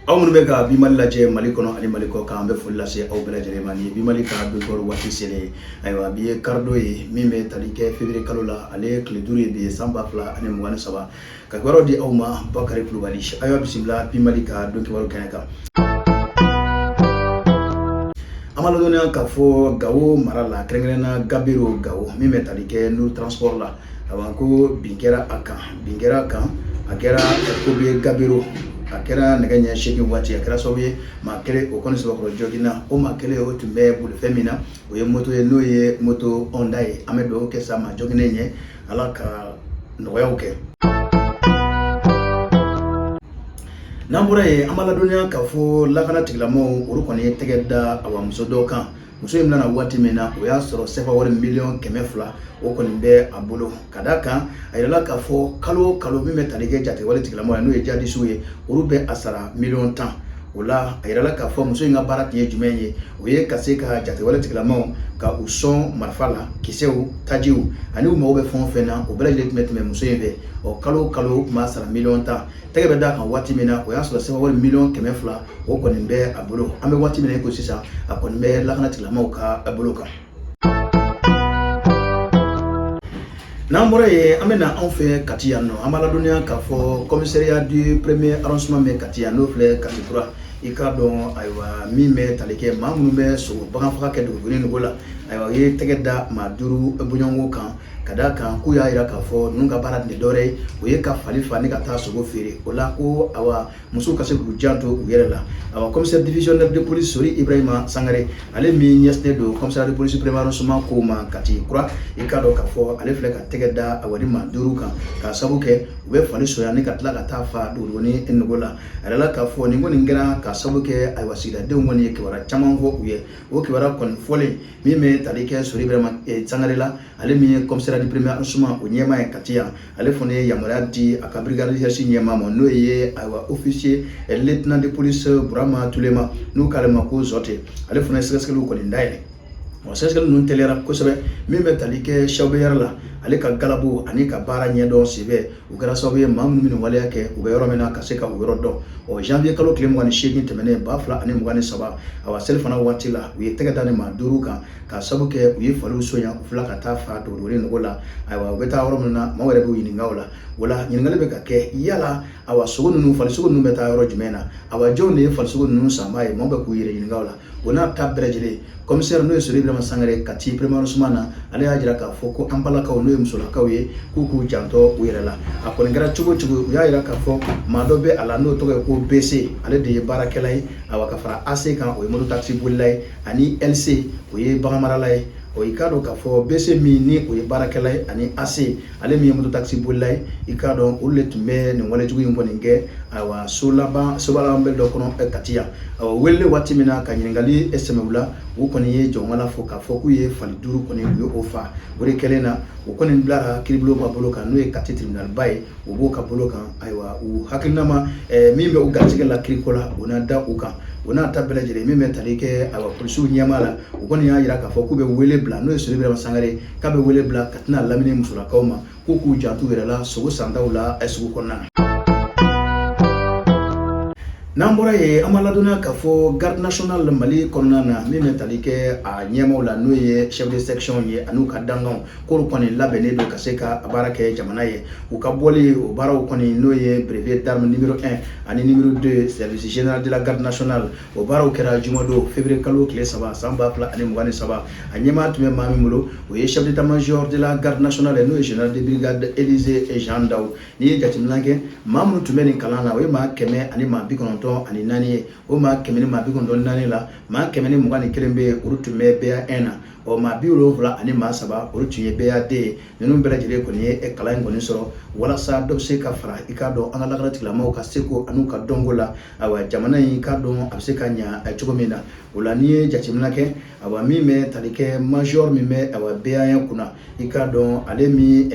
Aw minnu bɛ ka Bi Mali lajɛ Mali kɔnɔ ani Mali kɔ kan, an bɛ foli lase aw bɛɛ lajɛlen ma. Ni Bi Mali ka don waati selen ye, ayiwa, bi ye karidon ye min bɛ tali kɛ février kalo la, ale ye tile 5 ye bi ye, san 2023. Ka kibaruyaw di aw ma, Bakari Kulubali. Aw y'a bisimila Bi Mali ka don kibaru kɛnɛ kan. An b'a ladɔnniya k'a fɔ Gawo mara la, kɛrɛnkɛrɛnnenya Gabero Gawo, min bɛ tali kɛ Nour Transport la, awa, ko bin kɛra a kan, bin kɛra a kan. A kɛra Kobe Gabero, a kɛra nɛgɛ ɲɛ 8 waati. A kɛra sababu ye maa kelen o kɔni sɛbɛkɔrɔ joginna. O maa kelen o tun bɛ bolifɛn min na, o ye moto ye, n'o ye moto Honda ye. An bɛ dugawu kɛ sa maa joginnen ye, Ala ka nɔgɔyaw kɛ. N'an bɔra yen, an b'a ladɔnniya k'a fɔ lakana tigilamɔgɔw, olu kɔni ye tɛgɛ da, awa, muso dɔ kan. Muso in nana waati min na, o y'a sɔrɔ sefa wari miliyɔn 200, o kɔni bɛ a bolo. Ka d'a kan, a yirala k'a fɔ kalo o kalo, min bɛ tali kɛ jatigɛwale tigilamɔgɔ ye, n'o ye jadisiw ye, olu bɛ a sara miliyɔn 10. O la, a yirala k'a fɔ muso in ka baara tun ye jumɛn ye? O ye ka se ka jatigɛwale tigilamɔgɔw ka u sɔn marifa la, kisɛw, tajiw, ani u mago bɛ fɛn o fɛn na, o bɛɛ lajɛlen tun bɛ tɛmɛ muso in fɛ. Ɔ, kalo o kalo, u tun b'a sara miliyɔn 10. Tɛgɛ bɛ d'a kan waati min na, o y'a sɔrɔ sefa wari miliyɔn 200, o kɔni bɛ a bolo. An bɛ waati min na i ko sisan, a kɔni bɛ lakana tigilamɔgɔw ka bolo kan. N'an bɔra yen, an bɛ na anw fɛ Kati yan nɔ. An b'a ladɔnniya k'a fɔ commissariat du premier arrondissement bɛ Kati yan, n'o filɛ Kati kura. I k'a dɔn, ayiwa, min bɛ tali kɛ maa minnu bɛ sogo bagan faga kɛ dugukolo nugu la, ayiwa, u ye tɛgɛ da maa 5 bɔɲɔgɔnko kan. Ka d'a kan k'u y'a jira k'a fɔ ninnu ka baara tun tɛ dɔwɛrɛ ye, o ye ka fali fa ni ka taa sogo feere. O la ko, awa, musow ka se k'u janto u yɛrɛ la. Awa, commissaire divisionnaire de police Sori Ibrahima Sangare, ale min ɲɛsinnen don commissariat de police premier arrondissement kow ma Kati kura, i k'a dɔn k'a fɔ ale filɛ ka tɛgɛ da, awa, ni maa 5 kan, k'a sababu kɛ u bɛ fali sonya ni ka tila ka taa fa dogodogonin nugu la. A yirala k'a fɔ nin kɔni kɛra k'a sababu kɛ, ayiwa, sigidadenw kɔni ye kibaruya caman fɔ u ye. O kibaruya kɔni fɔlen, min bɛ tali kɛ Sori Ibrahima Sangare la, ale min ye commissariat du premier arrondissement o ɲɛmaa ye Kati yan, ale fana ye yamaruya di a ka brigade recherche ɲɛmaa ma, n'o ye, ayiwa, officier lieutenant de police Burama Tulema, n'u k'ale ma ko Zɔte. Ale fana ye sɛgɛsɛgɛliw kɔni dayɛlɛ. Wa sɛgɛsɛgɛli ninnu teliyara kosɛbɛ. Min bɛ tali kɛ Sɛwubeyɛri la, ale ka galabu ani ka baara ɲɛdɔn senfɛ, o kɛra sababu ye maa minnu bɛ nin waleya kɛ, u bɛ yɔrɔ min na, ka se ka u yɔrɔ dɔn. Ɔ, janvier kalo tile 28 tɛmɛnen 2023, awa, selifana waati la, u ye tɛgɛ da ni maa 5 kan, k'a sababu kɛ u ye faliw sonya, u fila ka taa fa dogodogonin nugu la. Ayiwa, u bɛ taa yɔrɔ min na, maaw yɛrɛ b'u ɲininka o la. O la, ɲininkali bɛ ka kɛ yala, awa, sogo ninnu, falisogo ninnu bɛ taa yɔrɔ jumɛn na? Awa, jɔnw de ye falisogo ninnu sanbaa ye? Maaw bɛ k'u yɛrɛ ɲininka o la. O n'a ta bɛɛ lajɛlen, commissaire, n'o ye Sori Ibrahima Sangare Kati premier arrondissement na, ale y'a jira k'a fɔ ko an balakaw, n'o ye musolakaw ye, k'u k'u janto u yɛrɛ la. A kɔni kɛra cogo o cogo, u y'a jira k'a fɔ maa dɔ bɛ a la, n'o tɔgɔ ye ko BC, ale de ye baarakɛla ye. Awa, ka fara AC kan, o ye moto taxi bolila ye, ani LC, o ye baganmarala ye. O, i k'a dɔn k'a fɔ BC min ni o ye baarakɛla ye, ani AC, ale min ye moto taxi bolila ye, i k'a dɔn olu de tun bɛ nin walejugu in kɔni kɛ, ayiwa, so laban soba laban bɛ dɔ kɔnɔ Kati yan. Awa, wele waati min na ka ɲininkali sɛmɛ u la, u kɔni ye jɔnwala fɔ k'a fɔ k'u ye fali 5 kɔni, u ye o fa. O de kɛlen na, u kɔni bilara kiiribulon ka bolo kan, n'o ye Kati tribunal ba ye, u b'o ka bolo kan. Ayiwa, u hakilina ma min bɛ u garijɛgɛ la kiriko la, o na da u kan. O n'a ta bɛɛ lajɛlen, min bɛ tali kɛ, ayiwa, polisiw ɲɛmaa la, u kɔni y'a jira k'a fɔ k'u bɛ wele bila, n'o ye Sori Ibrahima Sangare, k'a bɛ wele bila ka tɛna lamini musolakaw ma, k'u k'u janto u yɛrɛ la sogo santaw la sugu kɔnɔna na. N'an bɔra yen, an b'a ladɔnniya k'a fɔ garde nationale Mali kɔnɔna na, min bɛ tali kɛ a ɲɛmaaw la, n'o ye chef de section ye, an'u ka dankanw, k'olu kɔni labɛnnen don ka se ka baara kɛ jamana ye. U ka bɔli o baaraw kɔni, n'o ye brevet d'armes numéro 1 ani numéro 2, service général de la garde nationale, o baaraw kɛra jumadon février kalo tile 3 san 2023. A ɲɛmaa tun bɛ maa min bolo, o ye chef d'état-major de la garde nationale, n'o ye général de brigade Élisée Jean Daou. N'i ye jateminɛ kɛ, maa minnu tun bɛ nin kalan na, o ye maa 194 ye. O maa 194 la, maa 121 bɛ yen, olu tun bɛ BA1 na. Ɔ, maa 73, olu tun ye BA2 ye. Ninnu bɛɛ lajɛlen kɔni ye kalan in kɔni sɔrɔ walasa dɔ bɛ se ka fara, i k'a dɔn, an ka lakana tigilamɔgɔw ka seko an'u ka dɔnko la. Ayiwa, jamana in k'a dɔn a bɛ se ka ɲa cogo min na. O la, n'i ye jateminɛ kɛ, ayiwa, min bɛ tali kɛ major min bɛ, ayiwa, BA1 kunna, i k'a dɔn ale min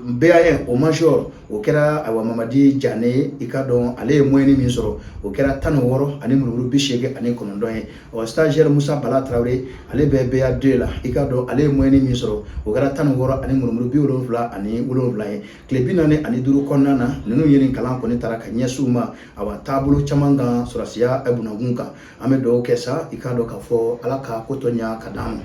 BA1 o major, o kɛra, ayiwa, Mamadi Jane ye. I k'a dɔn ale ye moyenne min sɔrɔ, o kɛra 16 ani murumuru 89 ye. Ɔ, stagiaire Musa Bala Tarawele, ale bɛ bɛ BA2 la. I k'a dɔn ale ye moyenne min sɔrɔ, o kɛra 16 ani murumuru 77 ye. Tile 45 kɔnɔna na, ninnu ye nin kalan kɔni taara ka ɲɛsin u ma, awa, taabolo caman kan sɔrɔsiya bunakun kan. An bɛ dugawu kɛ sa, i k'a dɔn k'a fɔ Ala ka ko tɔ ɲa ka d'an ma.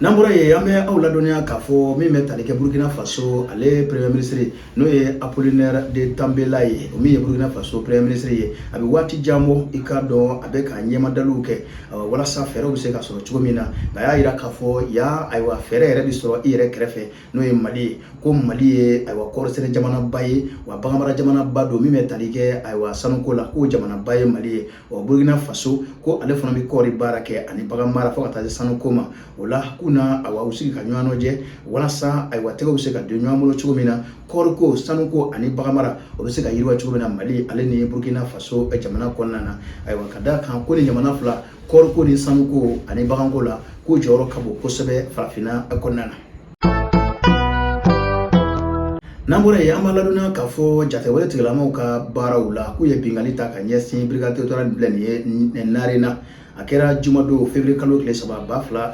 N'an bɔra yen, an bɛ aw ladɔnniya k'a fɔ min bɛ tali kɛ Burukina Faso, ale premier ministre, n'o ye Apollinaire de Tambela ye, o min ye Burukina Faso premier ministre ye, a bɛ waati jan bɔ, i k'a dɔn a bɛ ka ɲɛmadaliw kɛ walasa fɛɛrɛw bɛ se ka sɔrɔ cogo min na. Nka a y'a jira k'a fɔ ya, ayiwa, fɛɛrɛ yɛrɛ bɛ sɔrɔ i yɛrɛ kɛrɛfɛ, n'o ye Mali ye, ko Mali ye, ayiwa, kɔɔrisɛnɛ jamanaba ye, wa baganmara jamanaba don. Min bɛ tali kɛ, ayiwa, sanuko la, k'o jamanaba ye Mali ye. Ɔ, Burukina Faso ko ale fana bɛ kɔɔri baara kɛ ani bagan mara fo ka taa se sanuko ma. O la k'u na, awa, u sigi ka ɲɔgɔn lajɛ walasa, ayiwa, tɛgɛw bɛ se ka don ɲɔgɔn bolo cogo min na, kɔɔriko, sanuko ani baganmara, o bɛ se ka yiriwa cogo min na Mali ale ni Burukina Faso jamana kɔnɔna na. Ayiwa, ka d'a kan ko ni jamana fila, kɔɔriko ni sanuko ani baganko la, k'u jɔyɔrɔ ka bon kosɛbɛ farafinna kɔnɔna na. N'an bɔra yen, an b'a ladɔnniya k'a fɔ jatigɛwale tigilamaw ka baaraw la, k'u ye binkanni ta ka ɲɛsin brigade territoriale filɛ nin ye Narena. A kɛra jumadon, février kalo tile 3,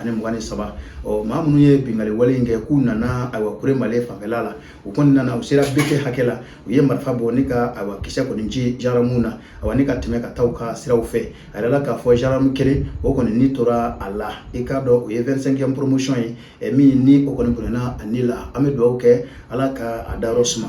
2023. Ɔ, maa minnu ye binkanni wale in kɛ, k'u nana, ayiwa, Kuremale fanfɛla la. U kɔni nana, u sera bete hakɛ la, u ye marifa bɔ ni ka, ayiwa, kisɛ kɔni ci gendarmew na, ayiwa, ni ka tɛmɛ ka taa u ka siraw fɛ. A yɛrɛ la k'a fɔ gendarme kelen, o kɔni ni tora a la. I k'a dɔn o ye 25e promotion ye min ni o kɔni bɔnɛna a ni la. An bɛ dugawu kɛ, Ala ka a dayɔrɔ suma.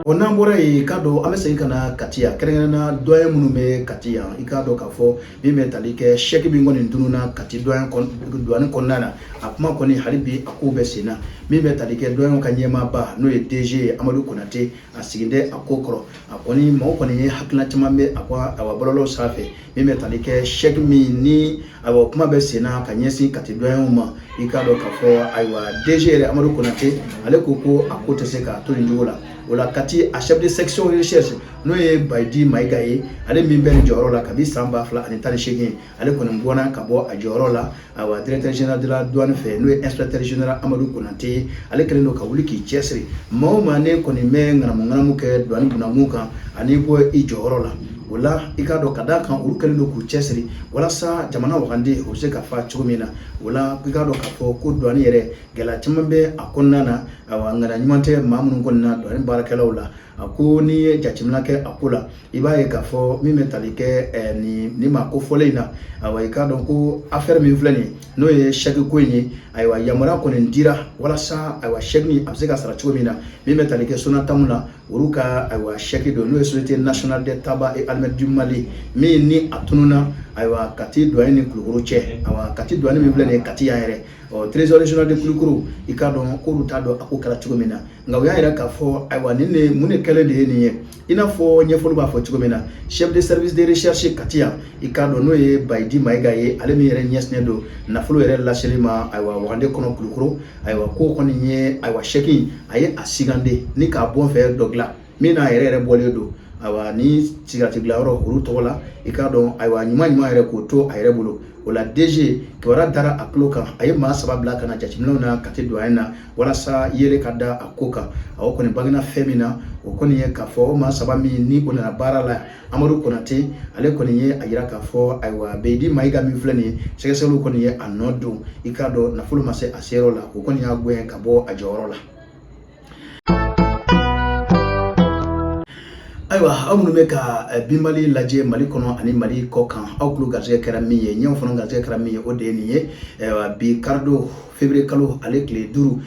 O n'an bɔra yen, i k'a dɔn an bɛ segin ka na Kati yan, kɛrɛnkɛrɛnnenya doyen minnu bɛ Kati yan. I k'a dɔn k'a fɔ min bɛ tali kɛ chèque min kɔni tununna Kati douane kɔnɔna na, a kuma kɔni hali bi a kow bɛ sen na. Min bɛ tali kɛ doyen ka ɲɛmaaba, n'o ye DG ye, Amadu Konate, a sigilen tɛ a ko kɔrɔ. A kɔni maaw kɔni ye hakilina caman bɛ a ka, awa, bɔlɔlɔw sanfɛ. Min bɛ tali kɛ chèque min ni, ayiwa, kuma bɛ sen na ka ɲɛsin Kati doyenw ma, i k'a dɔn k'a fɔ, ayiwa, DG yɛrɛ Amadu Konate, ale ko ko a ko tɛ se k'a to nin cogo la. O la Kati, a chef de section recherche, n'o ye Bayidi Mayiga ye, ale min bɛ nin jɔyɔrɔ la kabi san 2018, ale kɔni bɔnna ka bɔ a jɔyɔrɔ la, ayiwa, directeur général de la douane fɛ, n'o ye inspecteur général Amadu Konate ye. Ale kɛlen don ka wuli k'i cɛsiri, maa o maa ne kɔni bɛ ŋanamu ŋanamu kɛ douane bunakun kan ani bɔ i jɔyɔrɔ la. O la i k'a dɔn ka d'a kan olu kɛlen don k'u cɛsiri walasa jamana wagande o bɛ se ka fa cogo min na. O la i k'a dɔn k'a fɔ ko douane yɛrɛ, gɛlɛya caman bɛ a kɔnɔna na. Ayiwa, ŋaniya ɲuman tɛ maa minnu kɔni na douane baarakɛlaw la. A ko n'i ye jateminɛ kɛ a ko la, i b'a ye k'a fɔ min bɛ tali kɛ nin maa ko fɔlen in na, ayiwa, i k'a dɔn ko affaire min filɛ nin ye, n'o ye chèque ko in ye, ayiwa, yamaruya kɔni dira walasa, ayiwa, chèque in a bɛ se ka sara cogo min na. Min bɛ tali kɛ Sonatam la, olu ka, ayiwa, chèque don, n'o ye Société nationale des tabacs et allumettes du Mali, min ni a tununna, ayiwa, Kati douane ni Kulukoro cɛ. Ayiwa, Kati douane min filɛ nin ye Kati yan yɛrɛ, ɔ, trésor régional de Kulukoro, i k'a dɔn k'olu t'a dɔn a ko kɛra cogo min na. Nka u y'a yira k'a fɔ, ayiwa, nin de mun de kɛlen de ye nin ye, i n'a fɔ ɲɛfɔli b'a fɔ cogo min na. Chef de service de recherche Kati yan, i k'a dɔn n'o ye Bayidi Mayiga ye, ale min yɛrɛ ɲɛsinnen don nafolo yɛrɛ laseli ma, ayiwa, wagande kɔnɔ Kulukoro, ayiwa, k'o kɔni ye, ayiwa, chèque a ye a sigande ni k'a bɔ fɛ dɔ dilan min n'a yɛrɛ yɛrɛ bɔlen don, ayiwa, ni sigarati dilanyɔrɔ olu tɔgɔ la. I k'a dɔn, ayiwa, ɲuman ɲuman yɛrɛ k'o to a yɛrɛ bolo. O la DG kibaruya dara a tulo kan, a ye maa 3 bila ka na jateminɛw na Kati douane na walasa yele ka da a ko kan. A o kɔni bangena fɛn min na, o kɔni ye k'a fɔ o maa 3 min ni o nana baara la, Amadu Konate, ale kɔni ye a yira k'a fɔ, ayiwa, Beyidi Mayiga min filɛ nin ye, sɛgɛsɛgɛliw kɔni ye a nɔ don. I k'a dɔn nafolo ma se a seyɔrɔ la, o kɔni y'a gɛn ka bɔ a jɔyɔrɔ la. Ayiwa, aw minnu bɛ ka Binmali lajɛ Mali kɔnɔ ani Mali kɔ kan, aw tulo garisɛgɛ kɛra min ye, ɲɛw fana garisɛgɛ kɛra min ye, o de ye nin ye. Ayiwa, bi karidon, février kalo ale tile 5,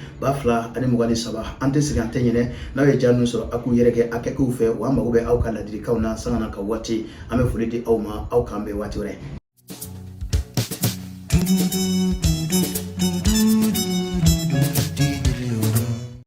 2023, an tɛ sɛgɛn, an tɛ ɲinɛ. N'aw ye ja ninnu sɔrɔ, aw k'u yɛrɛ kɛ a kɛkɛw fɛ, wa an mago bɛ aw ka ladilikanw na sanga n'a ka waati. An bɛ foli di aw ma, aw k'an bɛn waati wɛrɛ.